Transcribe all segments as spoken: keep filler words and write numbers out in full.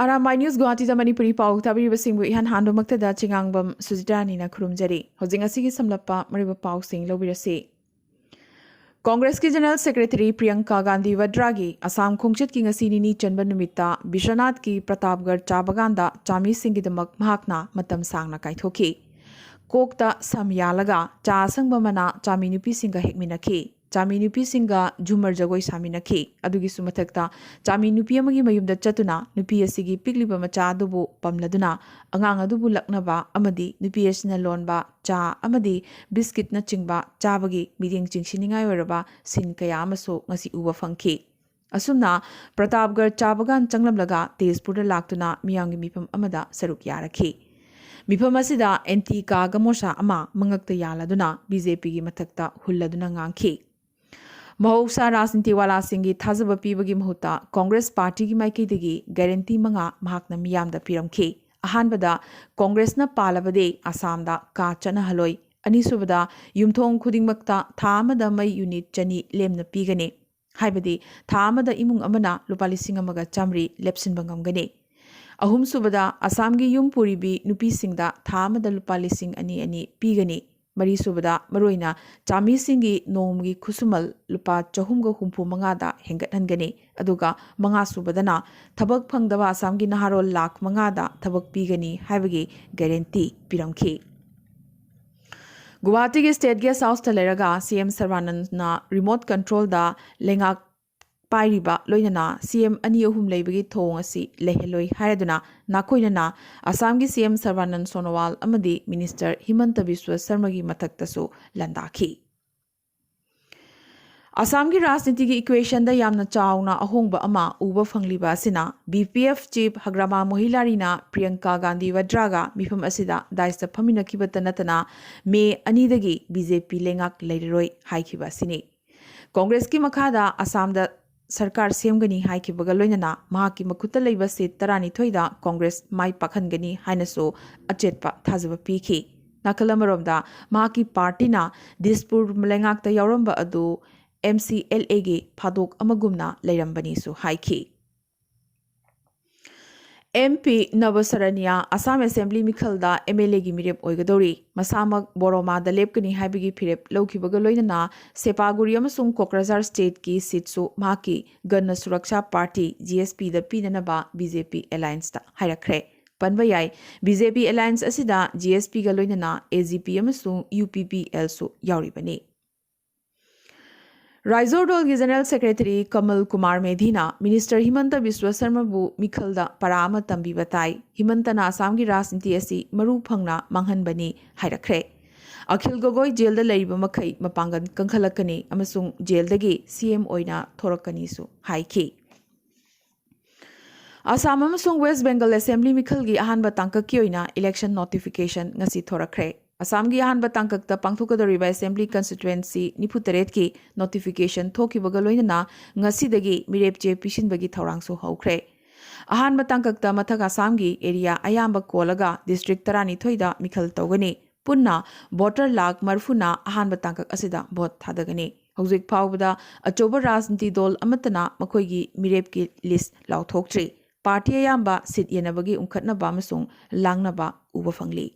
R ꯑꯥꯏ news ꯒꯨꯋꯥꯍꯥꯇꯤꯗ Manipuri ꯄꯥꯎ ꯇꯥꯕꯤꯔꯤꯕꯁꯤꯡꯕꯨ ꯏꯍꯥꯟ ꯍꯥꯟꯕꯃꯛꯇꯗ ꯆꯤꯉꯥꯡꯕꯝ ꯁꯨꯖꯤꯇꯥꯔꯥꯅꯤꯅ ꯈꯨꯔꯨꯝꯖꯔꯤ꯫ ꯍꯧꯖꯤꯛ ꯉꯁꯤꯒꯤ ꯁꯝꯂꯞꯄ ꯃꯔꯨꯑꯣꯏꯕ ꯄꯥꯎꯁꯤꯡ ꯂꯧꯕꯤꯔꯁꯤ꯫ ꯀꯣꯡꯒ꯭ꯔꯦꯁꯀꯤ ꯖꯦꯅꯔꯦꯜ ꯁꯦꯀ꯭ꯔꯦꯇꯔꯤ ꯄ꯭ꯔꯤꯌꯪꯀꯥ ꯒꯥꯟꯙꯤ ꯋꯗ꯭ꯔꯥꯒꯤ ꯑꯁꯥꯝ ꯈꯣꯡꯆꯠꯀꯤ ꯉꯁꯤ ꯅꯤꯅꯤ ꯆꯟꯕ ꯅꯨꯃꯤꯠꯇ ꯕꯤꯁ꯭ꯋꯅꯥꯊꯀꯤ ꯄ꯭ꯔꯇꯥꯞꯒꯔ ꯆꯥ ꯕꯒꯥꯟꯗ ꯆꯥꯃꯤꯁꯤꯡꯒꯤꯗꯃꯛ ꯃꯍꯥꯛꯅ ꯃꯇꯝ ꯁꯥꯡꯅ ꯀꯥꯏꯊꯣꯛꯈꯤ꯫ ꯀꯣꯛꯇ ꯁꯝ ꯌꯥꯜꯂꯒ ꯆꯥ ꯑꯁꯪꯕ ꯃꯅꯥ ꯆꯥꯃꯤ ꯅꯨꯄꯤꯁꯤꯡꯒ ꯍꯦꯛꯃꯤꯟꯅꯈꯤ꯫ ꯆꯥꯃꯤ ꯅꯨꯄꯤꯁꯤꯡꯒ ꯖꯨꯃꯔ ꯖꯒꯣꯏ ꯁꯥꯃꯤꯟꯅꯈꯤ꯫ ꯑꯗꯨꯒꯤꯁꯨ ꯃꯊꯛꯇ ꯆꯥꯃꯤ ꯅꯨꯄꯤ ꯑꯃꯒꯤ ꯃꯌꯨꯝꯗ ꯆꯠꯇꯨꯅ ꯅꯨꯄꯤ ꯑꯁꯤꯒꯤ ꯄꯤꯛꯂꯤꯕ ꯃꯆꯥ ꯑꯗꯨꯕꯨ ꯄꯝꯂꯗꯨꯅ ꯑꯉꯥꯡ ꯑꯗꯨꯕꯨ ꯂꯛꯅꯕ ꯑꯃꯗꯤ ꯅꯨꯄꯤ ꯑꯁꯤꯅ ꯂꯣꯟꯕ ꯆꯥ ꯑꯃꯗꯤ ꯕꯤꯁꯀꯤꯠꯅꯆꯤꯡꯕ ꯆꯥꯕꯒꯤ ꯃꯤꯠꯌꯦꯡ ꯆꯤꯡꯁꯤꯟꯅꯤꯡꯉꯥꯏ ꯑꯣꯏꯔꯕ ꯁꯤꯟ ꯀꯌꯥ ꯑꯃꯁꯨ ꯉꯁꯤ ꯎꯕ ꯐꯪꯈꯤ꯫ ꯑꯁꯨꯝꯅ ꯄ꯭ꯔꯇꯥꯞꯒꯔ ꯆꯥ ꯕꯒꯥꯟ ꯆꯪꯂꯝꯂꯒ ꯇꯦꯖꯄꯨꯔꯗ ꯂꯥꯛꯇꯨꯅ ꯃꯤꯌꯥꯝꯒꯤ ꯃꯤꯐꯝ ꯑꯃꯗ ꯁꯔꯨꯛ ꯌꯥꯔꯛꯈꯤ꯫ ꯃꯤꯐꯝ ꯑꯁꯤꯗ ꯑꯦꯟꯇꯤ ꯀꯥ ꯒꯃꯣꯁꯥ ꯑꯃ ꯃꯉꯛꯇ ꯌꯥꯜꯂꯗꯨꯅ ꯕꯤ ꯖꯦ ꯄꯤꯒꯤ ꯃꯊꯛꯇ ꯍꯨꯜꯂꯗꯨꯅ ꯉꯥꯡꯈꯤ꯫ ꯃꯍꯧꯁꯥ ꯔꯥꯖꯅꯤꯇꯤ ꯋꯥꯂꯥꯁꯤꯡꯒꯤ ꯊꯥꯖꯕ ꯄꯤꯕꯒꯤ ꯃꯍꯨꯠꯇ ꯀꯣꯡꯒ꯭ꯔꯦꯁ ꯄꯥꯔꯇꯤꯒꯤ ꯃꯥꯏꯀꯩꯗꯒꯤ ꯒꯥꯔꯦꯟꯇꯤ ꯃꯉꯥ ꯃꯍꯥꯛꯅ ꯃꯤꯌꯥꯝꯗ ꯄꯤꯔꯝꯈꯤ꯫ ꯑꯍꯥꯟꯕꯗ, ꯀꯣꯡꯒ꯭ꯔꯦꯁꯅ ꯄꯥꯜꯂꯕꯗꯤ ꯑꯁꯥꯝꯗ ꯀꯥ ꯆꯠꯅꯍꯜꯂꯣꯏ꯫ ꯑꯅꯤꯁꯨꯕꯗ, ꯌꯨꯝꯊꯣꯡ ꯈꯨꯗꯤꯡꯃꯛꯇ ꯊꯥ ꯑꯃꯗ ꯃꯩ ꯌꯨꯅꯤꯠ ꯆꯅꯤ ꯂꯦꯝꯅ ꯄꯤꯒꯅꯤ꯫ ꯍꯥꯏꯕꯗꯤ ꯊꯥ ꯑꯃꯗ ꯏꯃꯨꯡ ꯑꯃꯅ ꯂꯨꯄꯥ ꯂꯤꯁꯤꯡ ꯑꯃꯒ ꯆꯥꯃꯔꯤ ꯂꯦꯞꯁꯤꯟꯕ ꯉꯝꯒꯅꯤ꯫ ꯑꯍꯨꯝꯁꯨꯕꯗ, ꯑꯁꯥꯝꯒꯤ ꯌꯨꯝ ꯄꯨꯔꯤꯕꯤ ꯅꯨꯄꯤꯁꯤꯡꯗ ꯊꯥ ꯑꯃꯗ ꯂꯨꯄꯥ ꯂꯤꯁꯤꯡ ꯑꯅꯤ ꯑꯅꯤ ꯄꯤꯒꯅꯤ꯫ ꯃꯔꯤꯁꯨꯕꯗ, ꯃꯔꯨꯑꯣꯏꯅ ꯆꯥꯃꯤꯁꯤꯡꯒꯤ ꯅꯣꯡꯃꯒꯤ ꯈꯨꯠꯁꯨꯃꯜ ꯂꯨꯄꯥ ꯆꯍꯨꯝꯒ ꯍꯨꯝꯐꯨ ꯃꯉꯥꯗ ꯍꯦꯟꯒꯠꯍꯟꯒꯅꯤ꯫ ꯑꯗꯨꯒ ꯃꯉꯥꯁꯨꯕꯗꯅ, ꯊꯕꯛ ꯐꯪꯗꯕ ꯑꯁꯥꯝꯒꯤ ꯅꯍꯥꯔꯣꯜ ꯂꯥꯈ ꯃꯉꯥꯗ ꯊꯕꯛ ꯄꯤꯒꯅꯤ ꯍꯥꯏꯕꯒꯤ ꯒꯥꯔꯦꯟꯇꯤ ꯄꯤꯔꯝꯈꯤ꯫ ꯒꯨꯋꯥꯍꯥꯇꯤꯒꯤ ꯁ꯭ꯇꯦꯠ ꯒꯦꯁ ꯍꯥꯎꯁꯇ ꯂꯩꯔꯒ ꯁꯤ ꯑꯦꯝ ꯁꯔꯕꯥꯅꯟꯗꯅ ꯔꯤꯃꯣꯠ ꯀꯟꯇ꯭ꯔꯣꯜꯗ ꯂꯩꯉꯥꯛ ꯄꯥꯏꯔꯤꯕ ꯂꯣꯏꯅꯅ ꯁꯤ ꯑꯦꯝ ꯑꯅꯤ ꯑꯍꯨꯝ ꯂꯩꯕꯒꯤ ꯊꯧꯑꯣꯡ ꯑꯁꯤ ꯂꯩꯍꯜꯂꯣꯏ ꯍꯥꯏꯔꯗꯨꯅ ꯅꯥꯈꯣꯏꯅꯅ ꯑꯁꯥꯝꯒꯤ ꯁꯤ ꯑꯦꯝ ꯁꯔꯕꯥꯅꯟꯗ ꯁꯣꯅꯣꯋꯥꯜ ꯑꯃꯗꯤ ꯃꯤꯅꯤꯁꯇꯔ ꯍꯤꯃꯟꯇ ꯕꯤꯁ꯭ꯋ ꯁꯔꯃꯒꯤ ꯃꯊꯛꯇꯁꯨ ꯂꯥꯟꯗꯥꯈꯤ꯫ ꯑꯁꯥꯝꯒꯤ ꯔꯥꯖꯅꯤꯇꯤꯒꯤ ꯏꯀ꯭ꯋꯦꯁꯟꯗ ꯌꯥꯝꯅ ꯆꯥꯎꯅ ꯑꯍꯣꯡꯕ ꯑꯃ ꯎꯕ ꯐꯪꯂꯤꯕ ꯑꯁꯤꯅ B P F chief Hagrama ꯃꯣꯍꯤꯂꯥꯔꯤꯅ ꯄ꯭ꯔꯤꯌꯪꯀꯥ ꯒꯥꯟꯙꯤ ꯋꯗ꯭ꯔꯥꯒ ꯃꯤꯐꯝ ꯑꯁꯤꯗ ꯗꯥꯏꯁꯇ ꯐꯝꯃꯤꯟꯅꯈꯤꯕꯇ ꯅꯠꯇꯅ ꯃꯦ ꯑꯅꯤꯗꯒꯤ ꯕꯤ ꯖꯦ ꯄꯤ ꯂꯩꯉꯥꯛ ꯂꯩꯔꯔꯣꯏ ꯍꯥꯏꯈꯤꯕ ꯑꯁꯤꯅꯤ꯫ ꯀꯣꯡꯒ꯭ꯔꯦꯁꯀꯤ ꯃꯈꯥꯗ ꯑꯁꯥꯝꯗ ꯁꯔꯀꯥꯔ ꯁꯦꯝꯒꯅꯤ ꯍꯥꯏꯈꯤꯕꯒ ꯂꯣꯏꯅꯅ ꯃꯍꯥꯛꯀꯤ ꯃꯈꯨꯠꯇ ꯂꯩꯕ ꯁꯤꯠ ꯇꯔꯥꯅꯤꯊꯣꯏꯗ ꯀꯣꯡꯒ꯭ꯔꯦꯁ ꯃꯥꯏ ꯄꯥꯛꯍꯟꯒꯅꯤ ꯍꯥꯏꯅꯁꯨ ꯑꯆꯦꯠꯄ ꯊꯥꯖꯕ ꯄꯤꯈꯤ꯫ ꯅꯥꯀꯜ ꯑꯃꯔꯣꯝꯗ ꯃꯍꯥꯛꯀꯤ ꯄꯥꯔꯇꯤꯅ ꯗꯤꯁꯄꯨꯔ ꯂꯩꯉꯥꯛꯇ ꯌꯥꯎꯔꯝꯕ ꯑꯗꯨ ꯑꯦꯝ ꯁꯤ ꯑꯦꯜ ꯑꯦꯒꯤ ꯐꯥꯗꯣꯛ ꯑꯃꯒꯨꯝꯅ ꯂꯩꯔꯝꯕꯅꯤꯁꯨ ꯍꯥꯏꯈꯤ꯫ ꯑꯦꯝ ꯄꯤ ꯅꯕꯁꯔꯅꯤꯌꯥ ꯑꯁꯥꯝ ꯑꯦꯁꯦꯝꯕ꯭ꯂꯤ ꯃꯤꯈꯜꯗ ꯑꯦꯝ ꯑꯦꯜ ꯑꯦꯒꯤ ꯃꯤꯔꯦꯞ ꯑꯣꯏꯒꯗꯧꯔꯤ꯫ ꯃꯁꯥꯃꯛ ꯕꯣꯔꯣꯃꯥꯗ ꯂꯦꯞꯀꯅꯤ ꯍꯥꯏꯕꯒꯤ ꯐꯤꯔꯦꯞ ꯂꯧꯈꯤꯕꯒ ꯂꯣꯏꯅꯅ ꯁꯦꯄꯥꯒꯨꯔꯤ ꯑꯃꯁꯨꯡ ꯀꯣꯀ꯭ꯔꯥꯖꯥꯔ ꯁ꯭ꯇꯦꯠꯀꯤ ꯁꯤꯠꯁꯨ ꯃꯍꯥꯛꯀꯤ ꯒꯟꯅ ꯁꯨꯔꯛꯁꯥ ꯄꯥꯔꯇꯤ, ꯖꯤ ꯑꯦꯁ ꯄꯤꯗ ꯄꯤꯅꯅꯕ ꯕꯤ ꯖꯦ ꯄꯤ ꯑꯦꯂꯥꯌꯟꯁꯇ ꯍꯥꯏꯔꯛꯈ꯭ꯔꯦ꯫ ꯄꯟꯕ ꯌꯥꯏ, ꯕꯤ ꯖꯦ ꯄꯤ ꯑꯦꯂꯥꯌꯟꯁ ꯑꯁꯤꯗ ꯖꯤ ꯑꯦꯁ ꯄꯤꯒ ꯂꯣꯏꯅꯅ ꯑꯦ ꯖꯤ ꯄꯤ ꯑꯃꯁꯨꯡ ꯌꯨ ꯄꯤ ꯄꯤ ꯑꯦꯜꯁꯨ ꯌꯥꯎꯔꯤꯕꯅꯤ꯫ ꯔꯥꯏꯖꯣꯔ ꯗꯣꯜꯒꯤ ꯖꯦꯅꯔꯦꯜ ꯁꯦꯀ꯭ꯔꯦꯇꯔꯤ ꯀꯃꯜ ꯀꯨꯃꯥꯔ ꯃꯦꯙꯤꯅ ꯃꯤꯅꯤꯁꯇꯔ ꯍꯤꯃꯟꯇ ꯕꯤꯁ꯭ꯋ ꯁꯔꯃꯕꯨ ꯃꯤꯈꯜꯗ ꯄꯔꯥ ꯑꯃ ꯇꯝꯕꯤꯕ ꯇꯥꯏ꯫ ꯍꯤꯃꯟꯇꯅ ꯑꯁꯥꯝꯒꯤ ꯔꯥꯖꯅꯤꯇꯤ ꯑꯁꯤ ꯃꯔꯨ ꯐꯪꯅ ꯃꯥꯡꯍꯟꯕꯅꯤ ꯍꯥꯏꯔꯛꯈ꯭ꯔꯦ꯫ ꯑꯈꯤꯜ ꯒꯣꯒꯣꯏ ꯖꯦꯜꯗ ꯂꯩꯔꯤꯕ ꯃꯈꯩ ꯃꯄꯥꯡꯒꯜ ꯀꯟꯈꯠꯂꯛꯀꯅꯤ ꯑꯃꯁꯨꯡ ꯖꯦꯜꯗꯒꯤ ꯁꯤ ꯑꯦꯝ ꯑꯣꯏꯅ ꯊꯣꯔꯛꯀꯅꯤꯁꯨ ꯍꯥꯏꯈꯤ꯫ ꯑꯁꯥꯝ ꯑꯃꯁꯨꯡ ꯋꯦꯁ ꯕꯦꯡꯒꯜ ꯑꯦꯁꯦꯝꯕ꯭ꯂꯤ ꯃꯤꯈꯜꯒꯤ ꯑꯍꯥꯟꯕ ꯇꯥꯡꯀꯛꯀꯤ ꯑꯣꯏꯅ ꯏꯂꯦꯛꯁꯟ ꯅꯣꯇꯤꯐꯤꯀꯦꯁꯟ ꯉꯁꯤ ꯊꯣꯔꯛꯈ꯭ꯔꯦ꯫ ꯑꯁꯥꯝꯒꯤ ꯑꯍꯥꯟꯕ ꯇꯥꯡꯀꯛꯇ ꯄꯥꯡꯊꯣꯛꯀꯗꯧꯔꯤꯕ ꯑꯦꯁꯦꯝꯕ꯭ꯂꯤ ꯀꯟꯁꯇꯤꯇ꯭ꯋꯦꯟꯁꯤ ꯅꯤꯐꯨ ꯇꯔꯦꯠꯀꯤ ꯅꯣꯇꯤꯐꯤꯀꯦꯁꯟ ꯊꯣꯛꯈꯤꯕꯒ ꯂꯣꯏꯅꯅ ꯉꯁꯤꯗꯒꯤ ꯃꯤꯔꯦꯞ ꯆꯦ ꯄꯤꯁꯤꯟꯕꯒꯤ ꯊꯧꯔꯥꯡꯁꯨ ꯍꯧꯈ꯭ꯔꯦ꯫ ꯑꯍꯥꯟꯕ ꯇꯥꯡꯀꯛꯇ ꯃꯊꯛ ꯑꯁꯥꯝꯒꯤ ꯑꯦꯔꯤꯌꯥ ꯑꯌꯥꯝꯕ ꯀꯣꯜꯂꯒ ꯗꯤꯁꯇ꯭ꯔꯤꯛ ꯇꯔꯥꯅꯤꯊꯣꯏꯗ ꯃꯤꯈꯜ ꯇꯧꯒꯅꯤ꯫ ꯄꯨꯟꯅ ꯚꯣꯇꯔ ꯂꯥꯈ ꯃꯔꯤꯐꯨꯅ ꯑꯍꯥꯟꯕ ꯇꯥꯡꯀꯛ ꯑꯁꯤꯗ ꯚꯣꯠ ꯊꯥꯗꯒꯅꯤ꯫ ꯍꯧꯖꯤꯛ ꯐꯥꯎꯕꯗ ꯑꯆꯧꯕ ꯔꯥꯖꯅꯤꯇꯤ ꯗꯣꯜ ꯑꯃꯠꯇꯅ ꯃꯈꯣꯏꯒꯤ ꯃꯤꯔꯦꯞꯀꯤ ꯂꯤꯁ ꯂꯥꯎꯊꯣꯛꯇ꯭ꯔꯤ꯫ ꯄꯥꯔꯇꯤ ꯑꯌꯥꯝꯕ ꯁꯤꯠ ꯌꯦꯟꯅꯕꯒꯤ ꯎꯪꯈꯠꯅꯕ ꯑꯃꯁꯨꯡ ꯂꯥꯡꯅꯕ ꯎꯕ ꯐꯪꯂꯤ꯫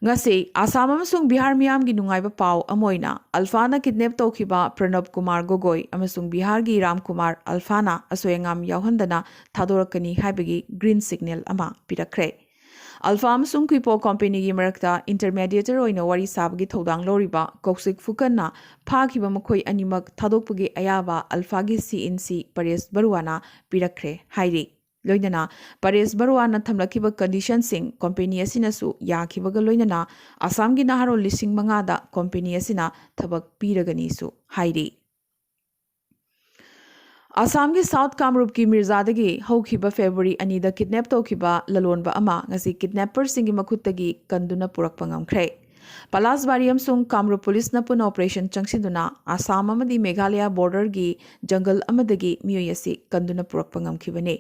ꯉꯁꯤ ꯑꯁꯥꯝ ꯑꯃꯁꯨꯡ ꯕꯤꯍꯥꯔ ꯃꯤꯌꯥꯝꯒꯤ ꯅꯨꯡꯉꯥꯏꯕ ꯄꯥꯎ ꯑꯃ ꯑꯣꯏꯅ ꯑꯜꯐꯥꯅ ꯀꯤꯗꯅꯦꯞ ꯇꯧꯈꯤꯕ ꯄ꯭ꯔꯅꯕ ꯀꯨꯃꯥꯔ ꯒꯣꯒꯣꯏ ꯑꯃꯁꯨꯡ ꯕꯤꯍꯥꯔꯒꯤ ꯔꯥꯝ ꯀꯨꯃꯥꯔ ꯑꯜꯐꯥꯅ ꯑꯁꯣꯏ ꯑꯉꯥꯝ ꯌꯥꯎꯍꯟꯗꯅ ꯊꯥꯗꯣꯔꯛꯀꯅꯤ ꯍꯥꯏꯕꯒꯤ ꯒ꯭ꯔꯤꯟ ꯁꯤꯒꯅꯦꯜ ꯑꯃ ꯄꯤꯔꯛꯈ꯭ꯔꯦ꯫ ꯑꯜꯐꯥ ꯑꯃꯁꯨꯡ ꯀ꯭ꯋꯤꯄꯣ ꯀꯣꯝꯄꯦꯅꯤꯒꯤ ꯃꯔꯛꯇ ꯏꯟꯇꯔꯃꯦꯗꯤꯌꯦꯇꯔ ꯑꯣꯏꯅ ꯋꯥꯔꯤ ꯁꯥꯕꯒꯤ ꯊꯧꯗꯥꯡ ꯂꯧꯔꯤꯕ ꯀꯧꯁꯤꯛ ꯐꯨꯀꯟꯅ ꯐꯥꯈꯤꯕ ꯃꯈꯣꯏ ꯑꯅꯤꯃꯛ ꯊꯥꯗꯣꯛꯄꯒꯤ ꯑꯌꯥꯕ ꯑꯜꯐꯥꯒꯤ ꯁꯤ ꯏꯟ ꯁꯤ ꯄꯔꯦꯁ ꯕꯔꯨꯋꯥꯅ ꯄꯤꯔꯛꯈ꯭ꯔꯦ ꯍꯥꯏꯔꯤ꯫ ꯂꯣꯏꯅꯅ ꯄꯔꯦꯁ ꯕꯔꯨꯋꯥꯅ ꯊꯝꯂꯛꯈꯤꯕ ꯀꯟꯗꯤꯁꯟꯁꯤꯡ ꯀꯣꯝꯄꯦꯅꯤ ꯑꯁꯤꯅꯁꯨ ꯌꯥꯈꯤꯕꯒ ꯂꯣꯏꯅꯅ ꯑꯁꯥꯝꯒꯤ ꯅꯍꯥꯔꯣꯜ ꯂꯤꯁꯤꯡ ꯃꯉꯥꯗ ꯀꯣꯝꯄꯦꯅꯤ ꯑꯁꯤꯅ ꯊꯕꯛ ꯄꯤꯔꯒꯅꯤꯁꯨ ꯍꯥꯏꯔꯤ꯫ ꯑꯁꯥꯝꯒꯤ ꯁꯥꯎꯠ ꯀꯥꯃꯔꯨꯞꯀꯤ ꯃꯤꯔꯖꯥꯗꯒꯤ ꯍꯧꯈꯤꯕ ꯐꯦꯕ꯭ꯔꯨꯋꯥꯔꯤ ꯑꯅꯤꯗ ꯀꯤꯗꯅꯦꯞ ꯇꯧꯈꯤꯕ ꯂꯂꯣꯟꯕ ꯑꯃ ꯉꯁꯤ ꯀꯤꯗꯅꯦꯄꯔꯁꯤꯡꯒꯤ ꯃꯈꯨꯠꯇꯒꯤ ꯀꯟꯗꯨꯅ ꯄꯨꯔꯛꯄ ꯉꯝꯈ꯭ꯔꯦ꯫ ꯄꯂꯥꯁꯕꯥꯔꯤ ꯑꯃꯁꯨꯡ ꯀꯥꯃꯔꯨꯞ ꯄꯨꯂꯤꯁꯅ ꯄꯨꯟꯅ ꯑꯣꯄꯔꯦꯁꯟ ꯆꯪꯁꯤꯟꯗꯨꯅ ꯑꯁꯥꯝ ꯑꯃꯗꯤ ꯃꯦꯘꯥꯂꯌꯥ ꯕꯣꯔꯗꯔꯒꯤ ꯖꯪꯒꯜ ꯑꯃꯗꯒꯤ ꯃꯤꯑꯣꯏ ꯑꯁꯤ ꯀꯟꯗꯨꯅ ꯄꯨꯔꯛꯄ ꯉꯝꯈꯤꯕꯅꯤ꯫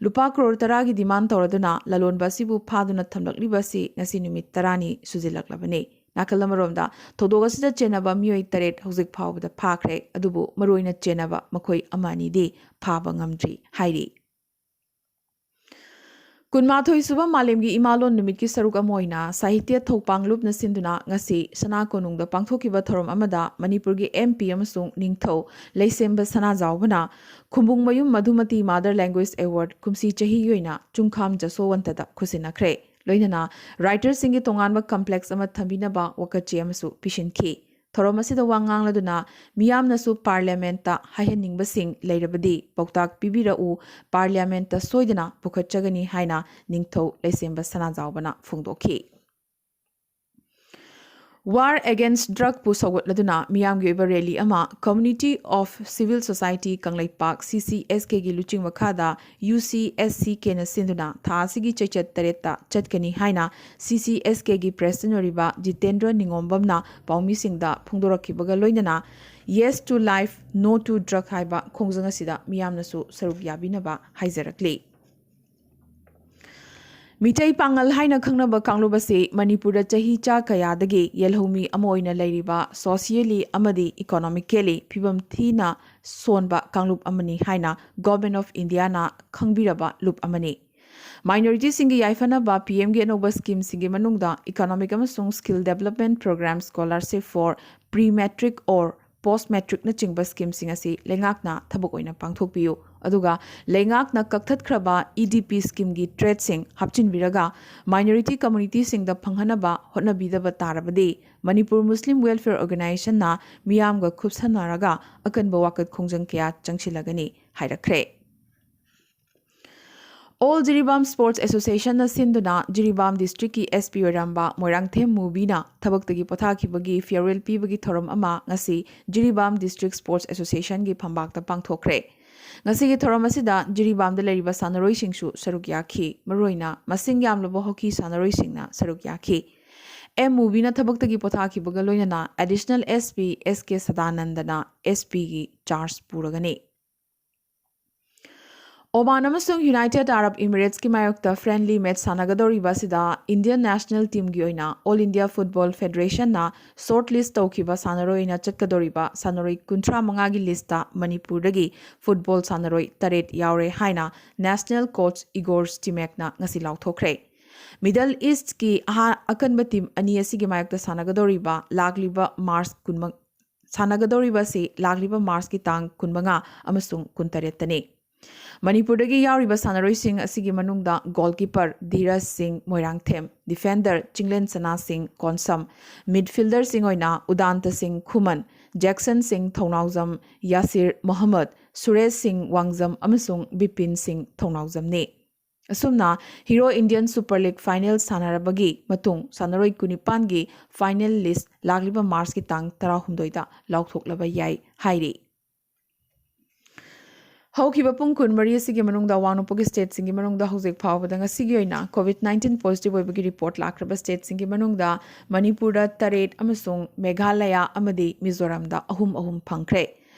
ꯂꯨꯄꯥ ꯀ꯭ꯔꯣꯔ ꯇꯔꯥꯒꯤ ꯗꯤꯃꯥꯟ ꯇꯧꯔꯗꯨꯅ ꯂꯂꯣꯟꯕ ꯑꯁꯤꯕꯨ ꯐꯥꯗꯨꯅ ꯊꯝꯂꯛꯂꯤꯕ ꯑꯁꯤ ꯉꯁꯤ ꯅꯨꯃꯤꯠ ꯇꯔꯥꯅꯤ ꯁꯨꯖꯤꯜꯂꯛꯂꯕꯅꯤ꯫ ꯅꯥꯀꯜ ꯑꯃꯔꯣꯝꯗ, ꯊꯧꯗꯣꯛ ꯑꯁꯤꯗ ꯆꯦꯟꯅꯕ ꯃꯤꯑꯣꯏ ꯇꯔꯦꯠ ꯍꯧꯖꯤꯛ ꯐꯥꯎꯕꯗ ꯐꯥꯈ꯭ꯔꯦ, ꯑꯗꯨꯕꯨ ꯃꯔꯨꯑꯣꯏꯅ ꯆꯦꯟꯅꯕ ꯃꯈꯣꯏ ꯑꯃ ꯑꯅꯤꯗꯤ ꯐꯥꯕ ꯉꯝꯗ꯭ꯔꯤ ꯍꯥꯏꯔꯤ꯫ ꯀꯨꯟꯃꯥꯊꯣꯏ ꯁꯨꯕ ꯃꯥꯂꯦꯝꯒꯤ ꯏꯃꯥꯂꯣꯟ ꯅꯨꯃꯤꯠꯀꯤ ꯁꯔꯨꯛ ꯑꯃ ꯑꯣꯏꯅ ꯁꯥꯍꯤꯇ꯭ꯌ ꯊꯧꯄꯥꯡ ꯂꯨꯞꯅ ꯁꯤꯟꯗꯨꯅ ꯉꯁꯤ ꯁꯅꯥ ꯀꯣꯅꯨꯡꯗ ꯄꯥꯡꯊꯣꯛꯈꯤꯕ ꯊꯧꯔꯝ ꯑꯃꯗ ꯃꯅꯤꯄꯨꯔꯒꯤ M P ꯑꯃꯁꯨꯡ ꯅꯤꯡꯊꯧ ꯂꯩꯁꯦꯝꯕ ꯁꯅꯥꯖꯥꯎꯕꯅ ꯈꯨꯝꯕꯨꯡꯃꯌꯨꯝ ꯃꯙꯨꯃꯇꯤ Mother Language Award ꯀꯨꯝꯁꯤ ꯆꯍꯤꯒꯤ ꯑꯣꯏꯅ ꯆꯨꯡꯈꯥꯝ ꯖꯁꯣꯋꯟꯇꯗ ꯈꯨꯠꯁꯤꯟꯅꯈ꯭ꯔꯦ꯫ ꯂꯣꯏꯅꯅ writerꯁꯤꯡꯒꯤ ꯇꯣꯉꯥꯟꯕ complex ꯑꯃ ꯊꯝꯕꯤꯅꯕ ꯋꯥꯀꯠꯆꯦ ꯑꯃꯁꯨ ꯄꯤꯁꯤꯟꯈꯤ꯫ ꯊꯧꯔꯝ ꯑꯁꯤꯗ ꯋꯥ ꯉꯥꯡꯂꯗꯨꯅ ꯃꯤꯌꯥꯝꯅꯁꯨ Parliamentꯇ ꯍꯥꯏꯍꯟꯅꯤꯡꯕꯁꯤꯡ ꯂꯩꯔꯕꯗꯤ ꯄꯥꯎꯇꯥꯛ ꯄꯤꯕꯤꯔꯛꯎ, Parliamentꯇ ꯁꯣꯏꯗꯅ ꯄꯨꯈꯠꯆꯒꯅꯤ ꯍꯥꯏꯅ ꯅꯤꯡꯊꯧ ꯂꯩꯁꯦꯝꯕ ꯁꯅꯥꯖꯥꯎꯕꯅ ꯐꯣꯡꯗꯣꯛꯈꯤ꯫ War Against Drugꯄꯨ ꯁꯧꯒꯠꯂꯗꯨꯅ ꯃꯤꯌꯥꯝꯒꯤ ꯑꯣꯏꯕ rally ꯑꯃ Community of Civil Society Kangleipak, C C S Kꯒꯤ ꯂꯨꯆꯤꯡ ꯃꯈꯥꯗ U C S C Kꯅ ꯁꯤꯟꯗꯨꯅ ꯊꯥ ꯑꯁꯤꯒꯤ ꯆꯩꯆꯠ ꯇꯔꯦꯠꯇ ꯆꯠꯀꯅꯤ ꯍꯥꯏꯅ C C S Kꯒꯤ President ꯑꯣꯏꯔꯤꯕ ꯖꯤꯇꯦꯟꯗ꯭ꯔ ꯅꯤꯉꯣꯝꯕꯝꯅ ꯄꯥꯎꯃꯤꯁꯤꯡꯗ ꯐꯣꯡꯗꯣꯔꯛꯈꯤꯕꯒ ꯂꯣꯏꯅꯅ Yes to Life, No to Drug ꯍꯥꯏꯕ ꯈꯣꯡꯖꯪ ꯑꯁꯤꯗ ꯃꯤꯌꯥꯝꯅꯁꯨ ꯁꯔꯨꯛ ꯌꯥꯕꯤꯅꯕ ꯍꯥꯏꯖꯔꯛꯂꯤ꯫ ꯃꯤꯇꯩ ꯄꯥꯉꯜ ꯍꯥꯏꯅ ꯈꯪꯅꯕ ꯀꯥꯡꯂꯨꯞ ꯑꯁꯤ ꯃꯅꯤꯄꯨꯔꯗ ꯆꯍꯤ ꯆꯥ ꯀꯌꯥꯗꯒꯤ ꯌꯦꯜꯍꯧꯃꯤ ꯑꯃ ꯑꯣꯏꯅ ꯂꯩꯔꯤꯕ, socially ꯑꯃꯗꯤ economically ꯐꯤꯕꯝ ꯊꯤꯅ ꯁꯣꯟꯕ ꯀꯥꯡꯂꯨꯞ ꯑꯃꯅꯤ ꯍꯥꯏꯅ Government of Indiaꯅ ꯈꯪꯕꯤꯔꯕ ꯂꯨꯞ ꯑꯃꯅꯤ꯫ Minoritiesꯁꯤꯡꯒꯤ ꯌꯥꯏꯐꯅꯕ P Mꯒꯤ ꯑꯅꯧꯕ schemeꯁꯤꯡꯒꯤ ꯃꯅꯨꯡꯗ economic ꯑꯃꯁꯨꯡ skill development program, scholarship for pre-matric or post matricꯅꯆꯤꯡꯕ schemeꯁꯤꯡ ꯑꯁꯤ ꯂꯩꯉꯥꯛꯅ ꯊꯕꯛ ꯑꯣꯏꯅ ꯄꯥꯡꯊꯣꯛꯄꯤꯌꯨ꯫ ꯑꯗꯨꯒ ꯂꯩꯉꯥꯛꯅ ꯀꯛꯊꯠꯈ꯭ꯔꯕ E D P schemeꯒꯤ tradeꯁꯤꯡ ꯍꯥꯞꯆꯤꯟꯕꯤꯔꯒ minority communityꯁꯤꯡꯗ ꯐꯪꯍꯟꯅꯕ ꯍꯣꯠꯅꯕꯤꯗꯕ ꯇꯥꯔꯕꯗꯤ Manipur Muslim Welfare Organizationꯅ ꯃꯤꯌꯥꯝꯒ ꯈꯨꯠꯁꯝꯅꯔꯒ ꯑꯀꯟꯕ ꯋꯥꯀꯠ ꯈꯣꯡꯖꯪ ꯀꯌꯥ ꯆꯪꯁꯤꯜꯂꯒꯅꯤ ꯍꯥꯏꯔꯛꯈ꯭ꯔꯦ꯫ All Jiribam Sports Associationꯅ ꯁꯤꯟꯗꯨꯅ ꯖꯤꯔꯤꯕꯥꯝ districtꯀꯤ S P ꯑꯣꯏꯔꯝꯕ ꯃꯣꯏꯔꯥꯡꯊꯦꯝ ꯃꯨꯕꯤꯅ ꯊꯕꯛꯇꯒꯤ ꯄꯣꯊꯥꯈꯤꯕꯒꯤ farewell ꯄꯤꯕꯒꯤ ꯊꯧꯔꯝ ꯑꯃ ꯉꯁꯤ ꯖꯤꯔꯤꯕꯥꯝ District Sports Associationꯒꯤ ꯐꯝꯕꯥꯛꯇ ꯄꯥꯡꯊꯣꯛꯈ꯭ꯔꯦ꯫ ꯉꯁꯤꯒꯤ ꯊꯧꯔꯝ ꯑꯁꯤꯗ ꯖꯤꯔꯤꯕꯥꯝꯗ ꯂꯩꯔꯤꯕ ꯁꯥꯟꯅꯔꯣꯏꯁꯤꯡꯁꯨ ꯁꯔꯨꯛ ꯌꯥꯈꯤ꯫ ꯃꯔꯨꯑꯣꯏꯅ ꯃꯁꯤꯡ ꯌꯥꯝꯂꯕ hockey ꯁꯥꯟꯅꯔꯣꯏꯁꯤꯡꯅ ꯁꯔꯨꯛ ꯌꯥꯈꯤ꯫ M ꯃꯨꯕꯤꯅ ꯊꯕꯛꯇꯒꯤ ꯄꯣꯊꯥꯈꯤꯕꯒ ꯂꯣꯏꯅꯅ Additional S P S K ꯁꯗꯥꯅꯟꯗꯅ S Pꯒꯤ charge ꯄꯨꯔꯒꯅꯤ꯫ ꯑꯣꯃꯥꯟ ꯑꯃꯁꯨꯡ ꯌꯨꯅꯥꯏꯇꯦꯗ ꯑꯔꯕ ꯏꯃꯤꯔꯦꯠꯁꯀꯤ ꯃꯥꯌꯣꯛꯇ ꯐ꯭ꯔꯦꯟꯂꯤ ꯃꯦꯆ ꯁꯥꯟꯅꯒꯗꯧꯔꯤꯕ ꯑꯁꯤꯗ ꯏꯟꯗꯤꯌꯟ ꯅꯦꯁꯅꯦꯜ ꯇꯤꯝꯒꯤ ꯑꯣꯏꯅ ꯑꯣꯜ ꯏꯟꯗꯤꯌꯥ ꯐꯨꯠꯕꯣꯜ ꯐꯦꯗꯔꯦꯁꯟꯅ ꯁꯣꯔꯠ ꯂꯤꯁ ꯇꯧꯈꯤꯕ ꯁꯥꯟꯅꯔꯣꯏ ꯑꯣꯏꯅ ꯆꯠꯀꯗꯧꯔꯤꯕ ꯁꯥꯟꯅꯔꯣꯏ ꯀꯨꯟꯊ꯭ꯔꯥ ꯃꯉꯥꯒꯤ ꯂꯤꯁꯇ ꯃꯅꯤꯄꯨꯔꯗꯒꯤ ꯐꯨꯠꯕꯣꯜ ꯁꯥꯟꯅꯔꯣꯏ ꯇꯔꯦꯠ ꯌꯥꯎꯔꯦ ꯍꯥꯏꯅ ꯅꯦꯁꯅꯦꯜ ꯀꯣꯆ ꯏꯒꯣꯔ ꯁ꯭ꯇꯤꯃꯦꯛꯅ ꯉꯁꯤ ꯂꯥꯎꯊꯣꯛꯈ꯭ꯔꯦ꯫ ꯃꯤꯗꯜ ꯏꯁ꯭ꯠꯀꯤ ꯑꯍꯥ-, ꯑꯀꯟꯕ ꯇꯤꯝ ꯑꯅꯤ ꯑꯁꯤꯒꯤ ꯃꯥꯌꯣꯛꯇ ꯁꯥꯟꯅꯒꯗꯧꯔꯤꯕ ꯂꯥꯛꯂꯤꯕ ꯃꯥꯔꯆ ꯀꯨꯟ, ꯁꯥꯟꯅꯒꯗꯧꯔꯤꯕ ꯑꯁꯤ ꯂꯥꯛꯂꯤꯕ ꯃꯥꯔꯆꯀꯤ ꯇꯥꯡ ꯀꯨꯟꯃꯉꯥ ꯑꯃꯁꯨꯡ ꯀꯨꯟꯇꯔꯦꯠꯇꯅꯤ꯫ ꯃꯅꯤꯄꯨꯔꯗꯒꯤ ꯌꯥꯎꯔꯤꯕ ꯁꯥꯟꯅꯔꯣꯏꯁꯤꯡ ꯑꯁꯤꯒꯤ ꯃꯅꯨꯡꯗ ꯒꯣꯜꯀꯤꯄꯔ ꯙꯤꯔꯖ ꯁꯤꯡ ꯃꯣꯏꯔꯥꯡꯊꯦꯝ, ꯗꯤꯐꯦꯟꯗꯔ ꯆꯤꯡꯂꯦꯟ ꯁꯅꯥ ꯁꯤꯡ ꯀꯣꯟꯁꯝ, ꯃꯤꯗꯐꯤꯜꯗꯔꯁꯤꯡ ꯑꯣꯏꯅ ꯎꯗꯥꯟꯇ ꯁꯤꯡ ꯈꯨꯃꯟ, ꯖꯦꯛꯁꯟ ꯁꯤꯡ ꯊꯧꯅꯥꯎꯖꯝ, ꯌꯥꯁꯤꯔ ꯃꯣꯍꯝꯃꯗ, ꯁꯨꯔꯦꯁ ꯁꯤꯡ ꯋꯥꯡꯖꯝ ꯑꯃꯁꯨꯡ ꯕꯤꯄꯤꯟ ꯁꯤꯡ ꯊꯧꯅꯥꯎꯖꯝꯅꯤ꯫ ꯑꯁꯨꯝꯅ hero Indian super league final ꯁꯥꯟꯅꯔꯕꯒꯤ ꯃꯇꯨꯡ ꯁꯥꯟꯅꯔꯣꯏ ꯀꯨꯟꯅꯤꯄꯥꯟꯒꯤ ꯐꯥꯏꯅꯦꯜ ꯂꯤꯁ ꯂꯥꯛꯂꯤꯕ ꯃꯥꯔꯆꯀꯤ ꯇꯥꯡ ꯇꯔꯥꯍꯨꯝꯗꯣꯏꯗ ꯂꯥꯎꯊꯣꯛꯂꯕ ꯌꯥꯏ ꯍꯥꯏꯔꯤ꯫ ꯍꯧꯈꯤꯕ ꯄꯨꯡ ꯀꯨꯟꯃꯔꯤ ꯑꯁꯤꯒꯤ ꯃꯅꯨꯡꯗ ꯑꯋꯥꯡ ꯅꯣꯡꯄꯣꯛꯀꯤ ꯁ꯭ꯇꯦꯠꯁꯤꯡꯒꯤ ꯃꯅꯨꯡꯗ ꯍꯧꯖꯤꯛ ꯐꯥꯎꯕꯗ ꯉꯁꯤꯒꯤ ꯑꯣꯏꯅ ꯀꯣꯚꯤꯗ ꯅꯥꯏꯟꯇꯤꯟ ꯄꯣꯖꯤꯇꯤꯚ ꯑꯣꯏꯕꯒꯤ ꯔꯤꯄꯣꯔꯠ ꯂꯥꯛꯈ꯭ꯔꯕ ꯁ꯭ꯇꯦꯠꯁꯤꯡꯒꯤ ꯃꯅꯨꯡꯗ ꯃꯅꯤꯄꯨꯔꯗ ꯇꯔꯦꯠ ꯑꯃꯁꯨꯡ ꯃꯦꯘꯥꯂꯌꯥ ꯑꯃꯗꯤ ꯃꯤꯖꯣꯔꯥꯝꯗ ꯑꯍꯨꯝ ꯑꯍꯨꯝ ꯐꯪꯈ꯭ꯔꯦ꯫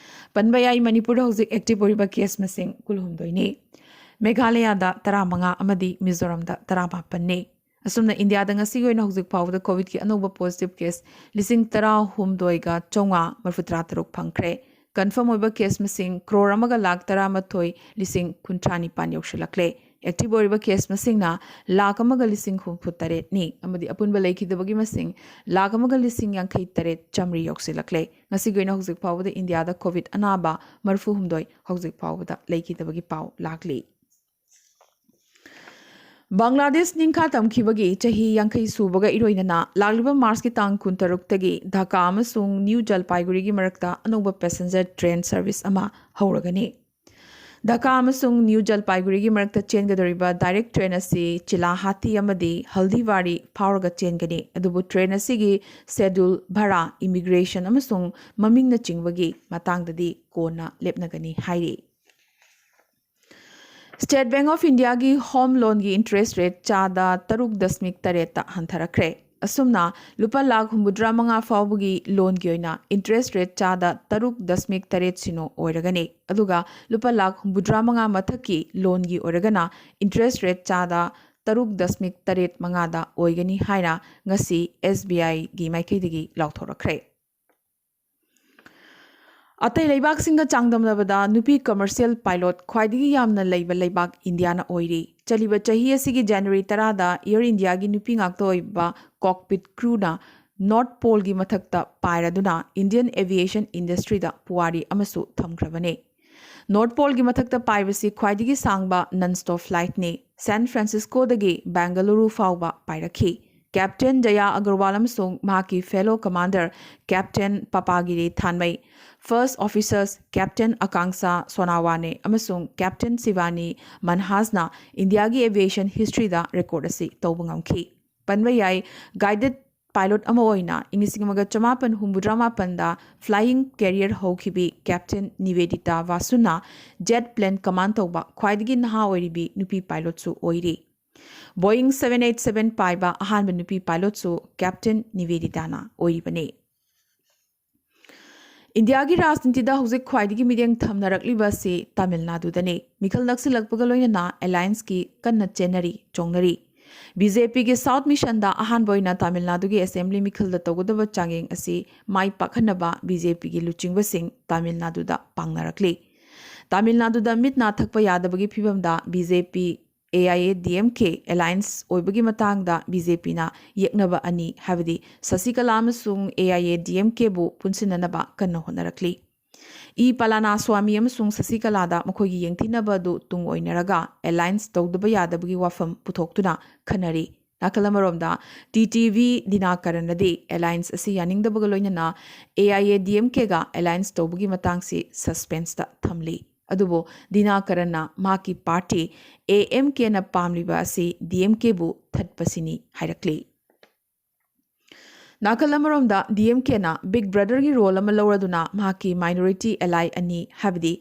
ꯄꯟꯕ ꯌꯥꯏ, ꯃꯅꯤꯄꯨꯔꯗ ꯍꯧꯖꯤꯛ ꯑꯦꯛꯇꯤꯚ ꯑꯣꯏꯔꯤꯕ ꯀꯦꯁ ꯃꯁꯤꯡ ꯀꯨꯟꯍꯨꯝꯗꯣꯏꯅꯤ꯫ ꯃꯦꯘꯥꯂꯌꯥꯗ ꯇꯔꯥꯃꯉꯥ ꯑꯃꯗꯤ ꯃꯤꯖꯣꯔꯥꯝꯗ ꯇꯔꯥꯃꯥꯄꯟꯅꯤ꯫ ꯑꯁꯨꯝꯅ ꯏꯟꯗꯤꯌꯥꯗ ꯉꯁꯤꯒꯤ ꯑꯣꯏꯅ ꯍꯧꯖꯤꯛ ꯐꯥꯎꯕꯗ ꯀꯣꯚꯤꯗꯀꯤ ꯑꯅꯧꯕ ꯄꯣꯖꯤꯇꯤꯚ ꯀꯦꯁ ꯂꯤꯁꯤꯡ ꯇꯔꯥꯍꯨꯝꯗꯣꯏꯒ ꯆꯥꯝꯃꯉꯥ ꯃꯔꯤꯐꯨꯇꯔꯥ ꯇꯔꯨꯛ ꯐꯪꯈ꯭ꯔꯦ꯫ ꯀꯟꯐꯥꯔꯝ ꯑꯣꯏꯕ ꯀꯦꯁ ꯃꯁꯤꯡ ꯀ꯭ꯔꯣꯔ ꯑꯃꯒ ꯂꯥꯈ ꯇꯔꯥꯃꯥꯊꯣꯏ ꯂꯤꯁꯤꯡ ꯀꯨꯟꯊ꯭ꯔꯥ ꯅꯤꯄꯥꯟ ꯌꯧꯁꯤꯜꯂꯛꯂꯦ꯫ ꯑꯦꯛꯇꯤꯚ ꯑꯣꯏꯔꯤꯕ ꯀꯦꯁ ꯃꯁꯤꯡꯅ ꯂꯥꯈ ꯑꯃꯒ ꯂꯤꯁꯤꯡ ꯍꯨꯝꯐꯨ ꯇꯔꯦꯠꯅꯤ ꯑꯃꯗꯤ ꯑꯄꯨꯟꯕ ꯂꯩꯈꯤꯗꯕꯒꯤ ꯃꯁꯤꯡ ꯂꯥꯈ ꯑꯃꯒ ꯂꯤꯁꯤꯡ ꯌꯥꯡꯈꯩ ꯇꯔꯦꯠ ꯆꯥꯝꯃꯔꯤ ꯌꯧꯁꯤꯜꯂꯛꯂꯦ꯫ ꯉꯁꯤꯒꯤ ꯑꯣꯏꯅ ꯍꯧꯖꯤꯛ ꯐꯥꯎꯕꯗ ꯏꯟꯗꯤꯌꯥꯗ ꯀꯣꯚꯤꯗ ꯑꯅꯥꯕ ꯃꯔꯤꯐꯨꯍꯨꯝꯗꯣꯏ ꯍꯧꯖꯤꯛ ꯐꯥꯎꯕꯗ ꯂꯩꯈꯤꯗꯕꯒꯤ ꯄꯥꯎ ꯂꯥꯛꯂꯤ꯫ ꯕꯪꯒ꯭ꯂꯥꯗꯦꯁ ꯅꯤꯡꯈꯥ ꯇꯝꯈꯤꯕꯒꯤ ꯆꯍꯤ ꯌꯥꯡꯈꯩ ꯁꯨꯕꯒ ꯏꯔꯣꯏꯅꯅ ꯂꯥꯛꯂꯤꯕ ꯃꯥꯔꯆꯀꯤ ꯇꯥꯡ ꯀꯨꯟꯇꯔꯨꯛꯇꯒꯤ ꯙꯥꯀꯥ ꯑꯃꯁꯨꯡ ꯅ꯭ꯌꯨ ꯖꯜꯄꯥꯏꯒꯨꯔꯤꯒꯤ ꯃꯔꯛꯇ ꯑꯅꯧꯕ ꯄꯦꯁꯦꯟꯖꯔ ꯇ꯭ꯔꯦꯟ ꯁꯔꯚꯤꯁ ꯑꯃ ꯍꯧꯔꯒꯅꯤ꯫ ꯙꯥꯀꯥ ꯑꯃꯁꯨꯡ ꯅ꯭ꯌꯨ ꯖꯜꯄꯥꯏꯒꯨꯔꯤꯒꯤ ꯃꯔꯛꯇ ꯆꯦꯟꯒꯗꯧꯔꯤꯕ ꯗꯥꯏꯔꯦꯛ ꯇ꯭ꯔꯦꯟ ꯑꯁꯤ ꯆꯤꯂꯥꯍꯥꯇꯤ ꯑꯃꯗꯤ ꯍꯜꯗꯤꯕꯥꯔꯤ ꯐꯥꯎꯔꯒ ꯆꯦꯟꯒꯅꯤ, ꯑꯗꯨꯕꯨ ꯇ꯭ꯔꯦꯟ ꯑꯁꯤꯒꯤ ꯁꯦꯗ꯭ꯌꯨꯜ, ꯚꯥꯔꯥ, ꯏꯃꯤꯒ꯭ꯔꯦꯁꯟ ꯑꯃꯁꯨꯡ ꯃꯃꯤꯡꯅꯆꯤꯡꯕꯒꯤ ꯃꯇꯥꯡꯗꯗꯤ ꯀꯣꯟꯅ ꯂꯦꯞꯅꯒꯅꯤ ꯍꯥꯏꯔꯤ꯫ ꯁ꯭ꯇꯦꯠ ꯕꯦꯡꯛ ꯑꯣꯐ ꯏꯟꯗꯤꯌꯥꯒꯤ ꯍꯣꯝ ꯂꯣꯟꯒꯤ ꯏꯟꯇꯔꯦꯁ ꯔꯦꯠ ꯆꯥꯗ ꯇꯔꯨꯛ ꯗꯁꯃꯤꯛ ꯇꯔꯦꯠꯇ ꯍꯟꯊꯔꯛꯈ꯭ꯔꯦ꯫ ꯑꯁꯨꯝꯅ ꯂꯨꯄꯥ ꯂꯥꯈ ꯍꯨꯝꯐꯨꯇꯔꯥ ꯃꯉꯥ ꯐꯥꯎꯕꯒꯤ ꯂꯣꯟꯒꯤ ꯑꯣꯏꯅ ꯏꯟꯇꯔꯦꯁ ꯔꯦꯠ ꯆꯥꯗ ꯇꯔꯨꯛ ꯗꯁꯃꯤꯛ ꯇꯔꯦꯠ ꯁꯤꯅꯣ ꯑꯣꯏꯔꯒꯅꯤ꯫ ꯑꯗꯨꯒ ꯂꯨꯄꯥ ꯂꯥꯈ ꯍꯨꯝꯐꯨꯇꯔꯥ ꯃꯉꯥ ꯃꯊꯛꯀꯤ ꯂꯣꯟꯒꯤ ꯑꯣꯏꯔꯒꯅ ꯏꯟꯇꯔꯦꯁ ꯔꯦꯠ ꯆꯥꯗ ꯇꯔꯨꯛ ꯗꯁꯃꯤꯛ ꯇꯔꯦꯠ ꯃꯉꯥꯗ ꯑꯣꯏꯒꯅꯤ ꯍꯥꯏꯅ ꯉꯁꯤ ꯑꯦꯁ ꯕꯤ ꯑꯥꯏꯒꯤ ꯃꯥꯏꯀꯩꯗꯒꯤ ꯂꯥꯎꯊꯣꯔꯛꯈ꯭ꯔꯦ꯫ ꯑꯇꯩ ꯂꯩꯕꯥꯛꯁꯤꯡꯒ ꯆꯥꯡꯗꯝꯅꯕꯗ ꯅꯨꯄꯤ ꯀꯃꯔꯁꯤꯌꯦꯜ ꯄꯥꯏꯂꯣꯠ ꯈ꯭ꯋꯥꯏꯗꯒꯤ ꯌꯥꯝꯅ ꯂꯩꯕ ꯂꯩꯕꯥꯛ ꯏꯟꯗꯤꯌꯥꯅ ꯑꯣꯏꯔꯤ꯫ ꯆꯠꯂꯤꯕ ꯆꯍꯤ ꯑꯁꯤꯒꯤ ꯖꯅꯋꯥꯔꯤ ꯇꯔꯥꯗ ꯑꯦꯌꯔ ꯏꯟꯗꯤꯌꯥꯒꯤ ꯅꯨꯄꯤ ꯉꯥꯛꯇ ꯑꯣꯏꯕ ꯀꯣꯛꯄꯤꯠ ꯀ꯭ꯔꯨꯅ ꯅꯣꯔꯠ ꯄꯣꯜꯒꯤ ꯃꯊꯛꯇ ꯄꯥꯏꯔꯗꯨꯅ ꯏꯟꯗꯤꯌꯟ ꯑꯦꯚꯤꯌꯦꯁꯟ ꯏꯟꯗꯁꯇ꯭ꯔꯤꯗ ꯄꯨꯋꯥꯔꯤ ꯑꯃꯁꯨ ꯊꯝꯈ꯭ꯔꯕꯅꯤ꯫ ꯅꯣꯔꯠ ꯄꯣꯜꯒꯤ ꯃꯊꯛꯇ ꯄꯥꯏꯕꯁꯤ ꯈ꯭ꯋꯥꯏꯗꯒꯤ ꯁꯥꯡꯕ ꯅꯟ ꯁ꯭ꯇꯣꯞ ꯐ꯭ꯂꯥꯏꯠꯅꯤ꯫ ꯁꯥꯟ ꯐ꯭ꯔꯥꯟꯁꯤꯁꯀꯣꯗꯒꯤ ꯕꯦꯡꯒꯂꯨꯔꯨ ꯐꯥꯎꯕ ꯄꯥꯏꯔꯛꯈꯤ꯫ ꯀꯦꯞꯇꯦꯟ ꯖꯌꯥ ꯑꯒꯔꯋꯥꯜ ꯑꯃꯁꯨꯡ ꯃꯍꯥꯛꯀꯤ fellow commander captain Papagiri Tanmai, first officers captain Akanksha Sonawane ꯑꯃꯁꯨꯡ ꯀꯦꯞꯇꯦꯟ ꯁꯤꯕꯥꯅꯤ ꯃꯟꯍꯥꯖꯅ ꯏꯟꯗꯤꯌꯥꯒꯤ ꯑꯦꯚꯤꯌꯦꯁꯟ ꯍꯤꯁꯇ꯭ꯔꯤꯗ ꯔꯦꯀꯣꯔꯗ ꯑꯁꯤ ꯇꯧꯕ ꯉꯝꯈꯤ꯫ ꯄꯟꯕ ꯌꯥꯏ, ꯒꯥꯏꯗꯦꯠ ꯄꯥꯏꯂꯣꯠ ꯑꯃ ꯑꯣꯏꯅ ꯏꯪ ꯂꯤꯁꯤꯡ ꯑꯃꯒ ꯆꯃꯥꯄꯟ ꯍꯨꯝꯐꯨꯇꯔꯥ ꯃꯥꯄꯟꯗ ꯐ꯭ꯂꯥꯏꯌꯤꯡ ꯀꯦꯔꯤꯌꯔ ꯍꯧꯈꯤꯕꯤ ꯀꯦꯞꯇꯦꯟ ꯅꯤꯕꯦꯗꯤꯇꯥ ꯚꯥꯁꯨꯅ ꯖꯦꯠ ꯄ꯭ꯂꯦꯟ ꯀꯃꯥꯟ ꯇꯧꯕ ꯈ꯭ꯋꯥꯏꯗꯒꯤ ꯅꯍꯥ ꯑꯣꯏꯔꯤꯕꯤ ꯅꯨꯄꯤ ꯄꯥꯏꯂꯣꯠꯁꯨ ꯑꯣꯏꯔꯤ꯫ ꯕꯣꯌꯤꯡ ꯁꯚꯦꯟ ꯑꯩꯠ ꯁꯚꯦꯟ ꯄꯥꯏꯕ ꯑꯍꯥꯟꯕ ꯅꯨꯄꯤ ꯄꯥꯏꯂꯣꯠꯁꯨ ꯀꯦꯞꯇꯦꯟ ꯅꯤꯕꯦꯗꯤꯇꯥꯅ ꯑꯣꯏꯔꯤꯕꯅꯤ꯫ ꯏꯟꯗꯤꯌꯥꯒꯤ ꯔꯥꯖꯅꯤꯇꯤꯗ ꯍꯧꯖꯤꯛ ꯈ꯭ꯋꯥꯏꯗꯒꯤ ꯃꯤꯠꯌꯦꯡ ꯊꯝꯅꯔꯛꯂꯤꯕ ꯑꯁꯤ ꯇꯥꯃꯤꯜ ꯅꯥꯗꯨꯗꯅꯤ꯫ ꯃꯤꯈꯜ ꯅꯛꯁꯤꯜꯂꯛꯄꯒ ꯂꯣꯏꯅꯅ ꯑꯦꯂꯥꯌꯟꯁꯀꯤ ꯀꯟꯅ ꯆꯦꯟꯅꯔꯤ, ꯆꯣꯡꯅꯔꯤ꯫ ꯕꯤ ꯖꯦ ꯄꯤꯒꯤ ꯁꯥꯎꯠ ꯃꯤꯁꯟꯗ ꯑꯍꯥꯟꯕ ꯑꯣꯏꯅ ꯇꯥꯃꯤꯜ ꯅꯥꯗꯨꯒꯤ ꯑꯦꯁꯦꯝꯕ꯭ꯂꯤ ꯃꯤꯈꯜꯗ ꯇꯧꯒꯗꯕ ꯆꯥꯡꯌꯦꯡ ꯑꯁꯤ ꯃꯥꯏ ꯄꯥꯛꯍꯟꯅꯕ ꯕꯤ ꯖꯦ ꯄꯤꯒꯤ ꯂꯨꯆꯤꯡꯕꯁꯤꯡ ꯇꯥꯃꯤꯜ ꯅꯥꯗꯨꯗ ꯄꯥꯡꯅꯔꯛꯂꯤ꯫ ꯇꯥꯃꯤꯜ ꯅꯥꯗꯨꯗ ꯃꯤꯠ ꯅꯥ ꯊꯛꯄ ꯌꯥꯗꯕꯒꯤ ꯐꯤꯕꯝꯗ B J P A I A D M K alliance ꯑꯣꯏꯕꯒꯤ ꯃꯇꯥꯡꯗ ꯕꯤ ꯖꯦ ꯄꯤꯅ ꯌꯦꯛꯅꯕ ꯑꯅꯤ, ꯍꯥꯏꯕꯗꯤ ꯁꯁꯤꯀꯂꯥ ꯑꯃꯁꯨꯡ ꯑꯦ ꯑꯥꯏ ꯑꯦ ꯗꯤ ꯑꯦꯝ ꯀꯦꯕꯨ ꯄꯨꯟꯁꯤꯟꯅꯅꯕ ꯀꯟꯅ ꯍꯣꯠꯅꯔꯛꯂꯤ꯫ ꯏ ꯄꯂꯥꯅꯥꯁ꯭ꯋꯥꯃꯤ ꯑꯃꯁꯨꯡ ꯁꯁꯤꯀꯂꯥꯗ ꯃꯈꯣꯏꯒꯤ ꯌꯦꯡꯊꯤꯅꯕ ꯑꯗꯨ ꯇꯨꯡ ꯑꯣꯏꯅꯔꯒ ꯑꯦꯂꯥꯌꯟꯁ ꯇꯧꯗꯕ ꯌꯥꯗꯕꯒꯤ ꯋꯥꯐꯝ ꯄꯨꯊꯣꯛꯇꯨꯅ ꯈꯟꯅꯔꯤ꯫ ꯅꯥꯀꯜ ꯑꯃꯔꯣꯝꯗ, ꯇꯤ ꯇꯤ ꯚꯤ ꯗꯤꯅꯥꯀꯔꯟꯅꯗꯤ ꯑꯦꯂꯥꯌꯟꯁ ꯑꯁꯤ ꯌꯥꯅꯤꯡꯗꯕꯒ ꯂꯣꯏꯅꯅ ꯑꯦ ꯑꯥꯏ ꯑꯦ ꯗꯤ ꯑꯦꯝ ꯀꯦꯒ ꯑꯦꯂꯥꯌꯟꯁ ꯇꯧꯕꯒꯤ ꯃꯇꯥꯡꯁꯤ ꯁꯁꯄꯦꯟꯁꯇ ꯊꯝꯂꯤ꯫ ꯑꯗꯨꯕꯨ ꯗꯤꯅꯥꯀꯔꯟꯅ ꯃꯍꯥꯛꯀꯤ ꯄꯥꯔꯇꯤ ꯑꯦ ꯑꯦꯝ ꯀꯦꯅ ꯄꯥꯝꯂꯤꯕ ꯑꯁꯤ ꯗꯤ ꯑꯦꯝ ꯀꯦꯕꯨ ꯊꯠꯄꯁꯤꯅꯤ ꯍꯥꯏꯔꯛꯂꯤ꯫ ꯅꯥꯀꯜ ꯑꯃꯔꯣꯝꯗ, ꯗꯤ ꯑꯦꯝ ꯀꯦꯅ ꯕꯤꯛ ꯕ꯭ꯔꯗꯔꯒꯤ ꯔꯣꯜ ꯑꯃ ꯂꯧꯔꯗꯨꯅ ꯃꯍꯥꯛꯀꯤ ꯃꯥꯏꯅꯣꯔꯤꯇꯤ ꯑꯦꯂꯥꯏ ꯑꯅꯤ, ꯍꯥꯏꯕꯗꯤ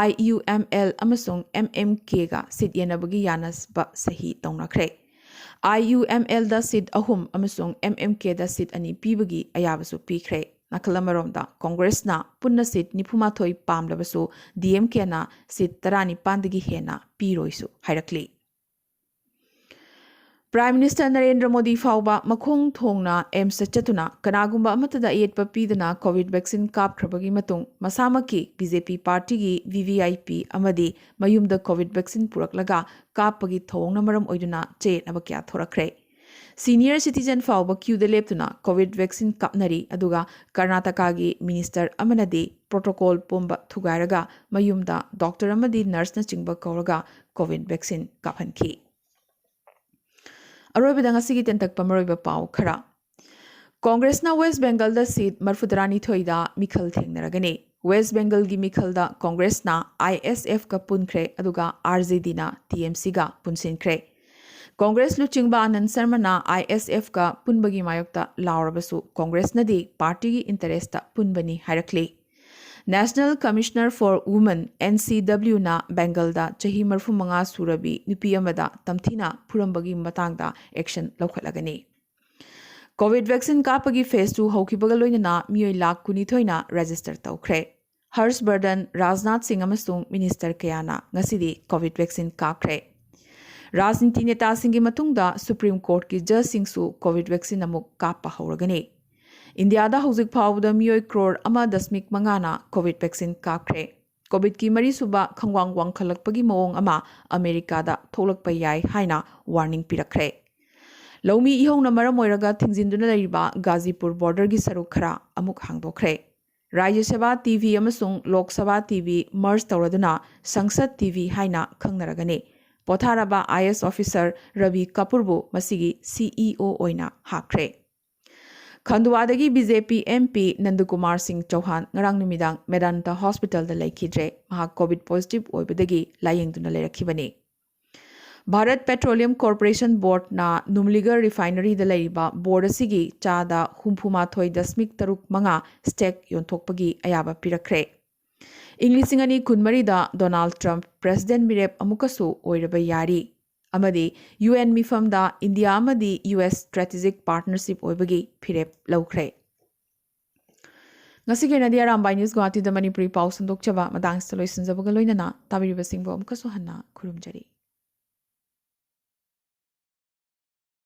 ꯑꯥꯏ ꯌꯨ ꯑꯦꯝ ꯑꯦꯜ ꯑꯃꯁꯨꯡ ꯑꯦꯝ ꯑꯦꯝ ꯀꯦꯒ ꯁꯤꯠ ꯌꯦꯟꯅꯕꯒꯤ ꯌꯥꯅꯕ ꯁꯍꯤ ꯇꯧꯅꯈ꯭ꯔꯦ꯫ IUMLꯗ ꯁꯤꯠ ꯑꯍꯨꯝ ꯑꯃꯁꯨꯡ MMKꯗ ꯁꯤꯠ ꯑꯅꯤ ꯄꯤꯕꯒꯤ ꯑꯌꯥꯕꯁꯨ ꯄꯤꯈ꯭ꯔꯦ꯫ ꯅꯥꯀꯜ ꯑꯃꯔꯣꯝꯗ ꯀꯣꯡꯒ꯭ꯔꯦꯁꯅ ꯄꯨꯟꯅ ꯁꯤꯠ ꯅꯤꯐꯨꯃꯥꯊꯣꯏ ꯄꯥꯝꯂꯕꯁꯨ, DMKꯅ ꯁꯤꯠ ꯇꯔꯥꯅꯤꯄꯥꯟꯗꯒꯤ ꯍꯦꯟꯅ ꯄꯤꯔꯣꯏꯁꯨ ꯍꯥꯏꯔꯛꯂꯤ꯫ Prime Minister ꯅꯔꯦꯟꯗ꯭ꯔ ꯃꯣꯗꯤ ꯐꯥꯎꯕ ꯃꯈꯣꯡ ꯊꯣꯡꯅ AIIMSꯇ ꯆꯠꯇꯨꯅ ꯀꯅꯥꯒꯨꯝꯕ ꯑꯃꯠꯇꯗ ꯑꯌꯦꯠꯄ ꯄꯤꯗꯅ COVID vaccine ꯀꯥꯞꯈ꯭ꯔꯕꯒꯤ ꯃꯇꯨꯡ, ꯃꯁꯥꯃꯛꯀꯤ BJP partyꯒꯤ VVIP ꯑꯃꯗꯤ ꯃꯌꯨꯝꯗ COVID vaccine ꯄꯨꯔꯛꯂꯒ ꯀꯥꯞꯄꯒꯤ ꯊꯧꯑꯣꯡꯅ ꯃꯔꯝ ꯑꯣꯏꯗꯨꯅ ꯆꯌꯦꯠꯅꯕ ꯀꯌꯥ ꯊꯣꯔꯛꯈ꯭ꯔꯦ꯫ Senior citizen ꯐꯥꯎꯕ queueꯗ ꯂꯦꯞꯇꯨꯅ COVID vaccine ꯀꯥꯞꯅꯔꯤ꯫ ꯑꯗꯨꯒ ꯀꯔꯅꯥꯇꯀꯥꯒꯤ minister ꯑꯃꯅꯗꯤ protocol ꯄꯨꯝꯕ ꯊꯨꯒꯥꯏꯔꯒ ꯃꯌꯨꯝꯗ doctor ꯑꯃꯗꯤ nurseꯅꯆꯤꯡꯕ ꯀꯧꯔꯒ COVID vaccine ꯀꯥꯞꯍꯟꯈꯤ꯫ ꯑꯔꯣꯏꯕꯗ ꯉꯁꯤꯒꯤ ꯇꯦꯟꯇꯛꯄ ꯃꯔꯨꯑꯣꯏꯕ ꯄꯥꯎ ꯈꯔ꯫ ꯀꯣꯡꯒ꯭ꯔꯦꯁꯅ West Bengalꯗ ꯁꯤꯠ ꯃꯔꯐꯨꯇꯔꯥꯅꯤꯊꯣꯏꯗ ꯃꯤꯈꯜ ꯊꯦꯡꯅꯔꯒꯅꯤ꯫ West Bengalꯒꯤ ꯃꯤꯈꯜꯗ ꯀꯣꯡꯒ꯭ꯔꯦꯁꯅ ISFꯀ ꯄꯨꯟꯈ꯭ꯔꯦ, ꯑꯗꯨꯒ RJDꯅ TMCꯒ ꯄꯨꯟꯁꯤꯟꯈ꯭ꯔꯦ꯫ ꯀꯣꯡꯒ꯭ꯔꯦꯁ ꯂꯨꯆꯤꯡꯕ ꯑꯅꯟ ꯁꯔꯃꯅ ISFꯀ ꯄꯨꯟꯕꯒꯤ ꯃꯥꯌꯣꯛꯇ ꯂꯥꯎꯔꯕꯁꯨ, ꯀꯣꯡꯒ꯭ꯔꯦꯁꯅꯗꯤ partyꯒꯤ interestꯇ ꯄꯨꯟꯕꯅꯤ ꯍꯥꯏꯔꯛꯂꯤ꯫ National Commissioner for Women, NCWꯅ Bengalꯗ ꯆꯍꯤ ꯃꯔꯐꯨꯃꯉꯥ ꯁꯨꯔꯕꯤ ꯅꯨꯄꯤ ꯑꯃꯗ ꯇꯝꯊꯤꯅ ꯐꯨꯔꯝꯕꯒꯤ ꯃꯇꯥꯡꯗ action ꯂꯧꯈꯠꯂꯒꯅꯤ꯫ COVID vaccine ꯀꯥꯞꯄꯒꯤ phase two ꯍꯧꯈꯤꯕꯒ ꯂꯣꯏꯅꯅ ꯃꯤꯑꯣꯏ ꯂꯥꯈ ꯀꯨꯟꯅꯤꯊꯣꯏꯅ register ꯇꯧꯈ꯭ꯔꯦ꯫ ꯍꯔꯁ ꯕꯔꯗꯟ, ꯔꯥꯖꯅꯥꯊ ꯁꯤꯡ ꯑꯃꯁꯨꯡ minister ꯀꯌꯥꯅ ꯉꯁꯤꯗꯤ COVID vaccine ꯀꯥꯞꯈ꯭ꯔꯦ꯫ ꯔꯥꯖꯅꯤꯇꯤ ꯅꯦꯇꯥꯁꯤꯡꯒꯤ ꯃꯇꯨꯡꯗ Supreme Courtꯀꯤ judgeꯁꯤꯡꯁꯨ COVID vaccine ꯑꯃꯨꯛ ꯀꯥꯞꯄ ꯍꯧꯔꯒꯅꯤ꯫ ꯏꯟꯗꯤꯌꯥꯗ ꯍꯧꯖꯤꯛ ꯐꯥꯎꯕꯗ ꯃꯤꯑꯣꯏ ꯀ꯭ꯔꯣꯔ ꯑꯃ ꯗꯁꯃꯤꯛ ꯃꯉꯥꯅ COVID vaccine ꯀꯥꯞꯈ꯭ꯔꯦ꯫ COVIDꯀꯤ ꯃꯔꯤꯁꯨꯕ ꯈꯪꯋꯥꯡ ꯋꯥꯡꯈꯠꯂꯛꯄꯒꯤ ꯃꯑꯣꯡ ꯑꯃ ꯑꯃꯦꯔꯤꯀꯥꯗ ꯊꯣꯛꯂꯛꯄ ꯌꯥꯏ ꯍꯥꯏꯅ warning ꯄꯤꯔꯛꯈ꯭ꯔꯦ꯫ ꯂꯧꯃꯤ ꯏꯍꯧꯅ ꯃꯔꯝ ꯑꯣꯏꯔꯒ ꯊꯤꯡꯖꯤꯟꯗꯨꯅ ꯂꯩꯔꯤꯕ ꯒꯥꯖꯤꯄꯨꯔ borderꯒꯤ ꯁꯔꯨꯛ ꯈꯔ ꯑꯃꯨꯛ ꯍꯥꯡꯗꯣꯛꯈ꯭ꯔꯦ꯫ ꯔꯥꯖ꯭ꯌ ꯁꯚꯥ TV ꯑꯃꯁꯨꯡ ꯂꯣꯛ ꯁꯚꯥ TV merge ꯇꯧꯔꯗꯨꯅ ꯁꯪꯁꯗ TV ꯍꯥꯏꯅ ꯈꯪꯅꯔꯒꯅꯤ꯫ ꯄꯣꯊꯥꯔꯕ IAS officer ꯔꯕꯤ ꯀꯥꯄꯨꯔꯕꯨ ꯃꯁꯤꯒꯤ CEO ꯑꯣꯏꯅ ꯍꯥꯞꯈ꯭ꯔꯦ꯫ ꯈꯟꯗꯨꯋꯥꯗꯒꯤ BJP MP ꯅꯟꯗꯀꯨꯃꯥꯔ ꯁꯤꯡ ꯆꯧꯍꯥꯟ ꯉꯔꯥꯡ ꯅꯨꯃꯤꯗꯥꯡ ꯃꯦꯗꯥꯟꯇ hospitalꯗ ꯂꯩꯈꯤꯗ꯭ꯔꯦ꯫ ꯃꯍꯥꯛ COVID positive ꯑꯣꯏꯕꯗꯒꯤ ꯂꯥꯌꯦꯡꯗꯨꯅ ꯂꯩꯔꯛꯈꯤꯕꯅꯤ꯫ Bharat Petroleum Corporation Boardꯅ ꯅꯨꯝꯂꯤꯒꯔ refineryꯗ ꯂꯩꯔꯤꯕ board ꯑꯁꯤꯒꯤ ꯆꯥꯗ ꯍꯨꯝꯐꯨꯃꯥꯊꯣꯏ ꯗꯁꯃꯤꯛ ꯇꯔꯨꯛ ꯃꯉꯥ stake ꯌꯣꯟꯊꯣꯛꯄꯒꯤ ꯑꯌꯥꯕ ꯄꯤꯔꯛꯈ꯭ꯔꯦ꯫ ꯏꯪ ꯂꯤꯁꯤꯡ ꯑꯅꯤ ꯀꯨꯟꯃꯔꯤꯗ Donald Trump president ꯃꯤꯔꯦꯞ ꯑꯃꯨꯛꯀꯁꯨ ꯑꯣꯏꯔꯕ ꯌꯥꯔꯤ꯫ ꯑꯃꯗꯤ ꯌꯨ ꯑꯦꯟ ꯃꯤꯐꯝꯗ ꯏꯟꯗꯤꯌꯥ ꯑꯃꯗꯤ ꯌꯨ ꯑꯦꯁ ꯁ꯭ꯇ꯭ꯔꯦꯇꯦꯖꯤꯛ ꯄꯥꯔꯠꯅꯔꯁꯤꯞ ꯑꯣꯏꯕꯒꯤ ꯐꯤꯔꯦꯞ ꯂꯧꯈ꯭ꯔꯦ꯫ ꯉꯁꯤꯒꯤ ꯑꯣꯏꯅꯗꯤ ꯑꯔꯥꯝꯕꯥꯏ ꯅ꯭ꯌꯨꯁ ꯒꯨꯋꯥꯍꯥꯇꯤꯗ ꯃꯅꯤꯄꯨꯔꯤ ꯄꯥꯎ ꯁꯟꯗꯣꯛꯆꯕ ꯃꯇꯥꯡꯁꯤꯗ ꯂꯣꯏꯁꯤꯟꯖꯕꯒ ꯂꯣꯏꯅꯅ ꯇꯥꯕꯤꯔꯤꯕꯁꯤꯡꯕꯨ ꯑꯃꯨꯛꯀꯁꯨ ꯍꯟꯅ ꯈꯨꯔꯨꯝꯖꯔꯤ꯫